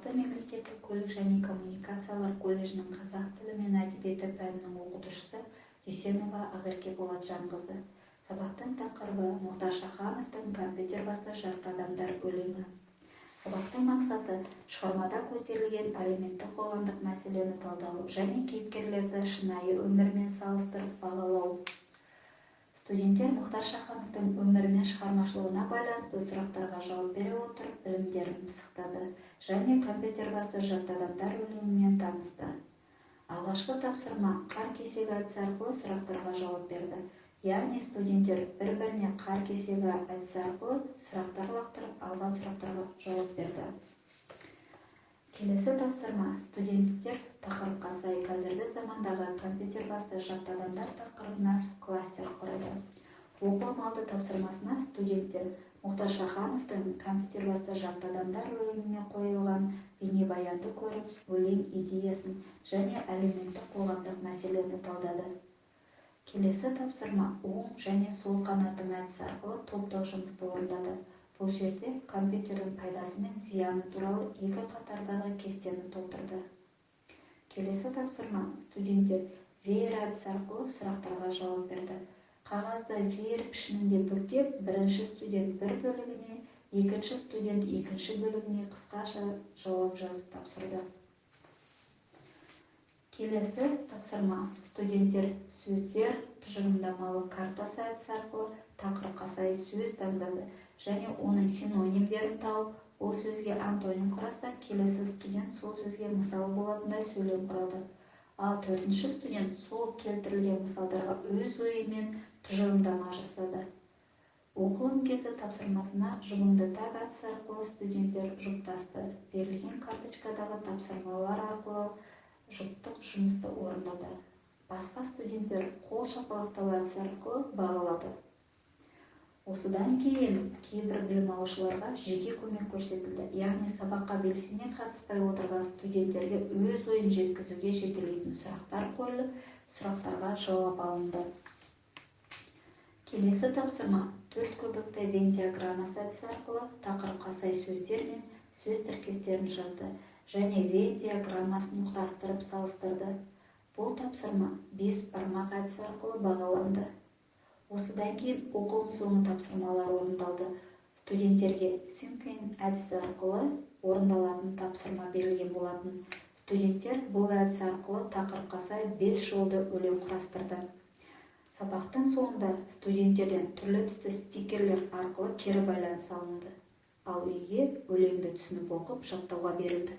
Алматы мемлекеттік көлік және коммуникациялар колледжінің қазақ тілі мен әдебиеті пәнінің оқытушысы Дүйсенова Ақерке Болатжанқызы. Сабақтың тақырыбы: Мұхтар Шахановтың «Компьютер басты жат адамдар» өлеңі. Сабақтың мақсаты: шығармада көтерілген әлеуметтік, қоғамдық мәселені талдау және кейіпкерлерді шынайы өмірмен салыстырып бағалау. Студенттер Мұхтар Шахановтың өмірі мен шығармашылығына байланысты сұрақтарға жауап бере отырып, білімдерін пысықтады және «Компьютер басты жат адамдар» өлеңімен танысты. Алғашқы тапсырма: қар кесегі әдісі арқылы сұрақтарға жауап берді. Яғни студенттер бір-біріне қар кесегі әдісі арқылы сұрақтар лақтырып, алған сұрақтарға жауап берді. Келесі тапсырма: студенттер тақырыпқа сай «Қазіргі замандағы компьютер басты жат адамдар» тақырыбына кластер құрады. Оқылым алды тапсырмасына студенттер Мұхтар Шахановтың «Компьютер басты жат адамдар» өлеңіне қойылған бейнебаянды көріп, өлең идеясын және әлеуметтік, қоғамдық мәселені талдады. Келесі тапсырма: оң және сол қанатым әдісі арқылы топтық жұмысты орындады. Бұл жерде компьютердің пайдасы мен зияны туралы екі қатардағы кестені толтырды. Келесі тапсырма: студенттер веер әдісі арқылы сұрақтарға жауап берді. Қағазды веер пішінінде бүктеп, бірінші студент бір бөлігіне, екінші студент екінші бөлігіне қысқаша жауап жазып тапсырды. Келесі тапсырма: студенттер сөздер тұжырымдамалы картасы әдісі арқылы тақырыпқа сай сөз таңдады және оның синонимдерін тауып, ол сөзге антоним құраса, келесі студент сол сөзге мысал болатындай сөйлем құрады. Ал төртінші студент сол келтірілген мысалдарға өз ойымен тұжырымдама жасады. Оқылым кезі тапсырмасына «Жұбыңды тап» әдісі арқылы студенттер жұптасты. Берілген карточкадағы тапсырмалар арқылы жұптық жұмысты орындады. Басқа студенттер қол шапалақтау әдісі арқылы бағалады. Осыдан кейін кейбір білім алушыларға жеке көмек көрсетілді. Яғни сабаққа белсене қатыспай отырған студенттерге өз ойын жеткізуге жетелейтін сұрақтар қойылып, сұрақтарға жауап алынды. Келесі тапсырма: төрт көбікті Венн диаграммасы әдісі арқылы тақырыпқа сай сөздер мен сөз тіркестерін жазды және Венн диаграммасын құрастырып, салыстырды. Бұл тапсырма бес бармақ әдісі арқылы бағаланды. Осыдан кейін оқылым соңы тапсырмалары орындалды. Студенттерге синквейн әдісі арқылы орындалатын тапсырма берілген болатын. Студенттер бұл әдіс арқылы тақырыпқа сай бес жолды өлең құрастырды. Сабақтың соңында студенттерден түрлі түсті стикерлер арқылы кері байланыс алынды. Ал үйге өлеңді түсініп оқып, жаттауға берілді.